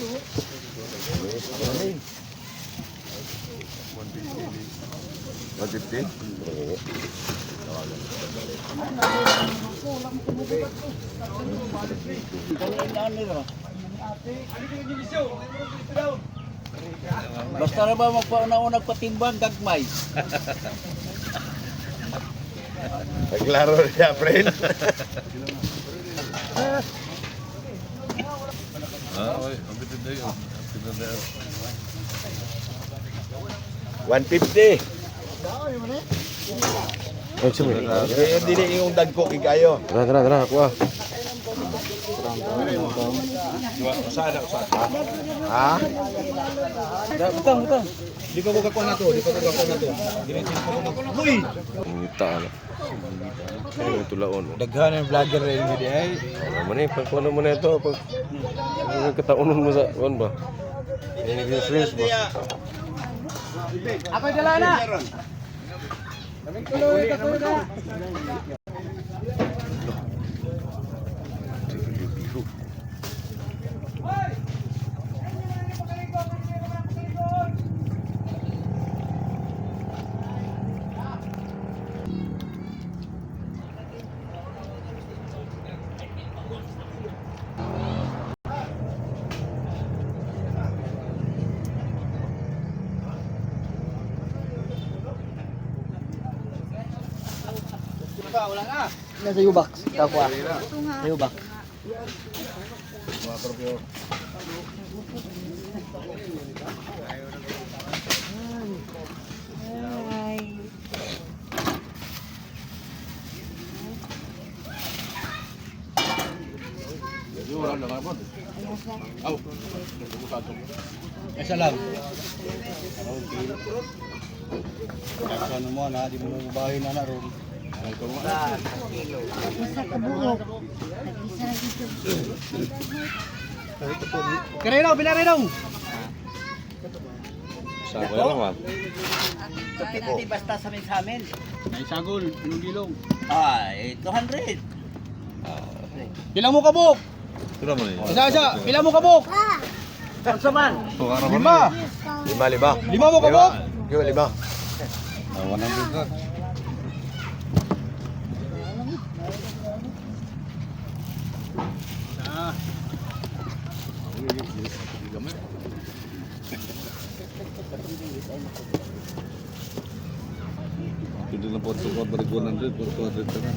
150? Basta na ba magpauna-unag patimbang gagmay? Naglaro niya, friend. Ah, oy, ang bitin na yun. Ang bitin na yun. 150. Ay, sumi. Eh, dili yung dagko kayo. Tara, tara, tara, kuha. Ha? Butang, butang. Di pa ko kakuha na to, di pa ko kakuha na to. Uy! Ngita na. Ay, tulaon. Oh. Daghan ang vlogger rin hindi ay. Ano man eh, pag kuno mo na ito, pag pag kataunon mo sa, kuwan ba? Ay, nag-friends ba? Ako dala na. Kaming tuloy, tuloy na. Nasa U-box. Kakuha. Sa U-box. Isa lang. Ano mo na, di mo mabahin na na ron. Isa ka buok. Nag-isa na dito. Kareno, bilarino. Sa kuya naman. Hindi basta sa amin sa amin. Naisagol, pinugilong. Ay, 200. Pila mo kabuk? Sino mo niya? Isa, isa. Pila mo kabuk? Unsa man? Lima. Lima, lima. Lima mo kabuk? Lima, lima. Ah, 100 na. Hindi na po ito balik 100, 200 ka na.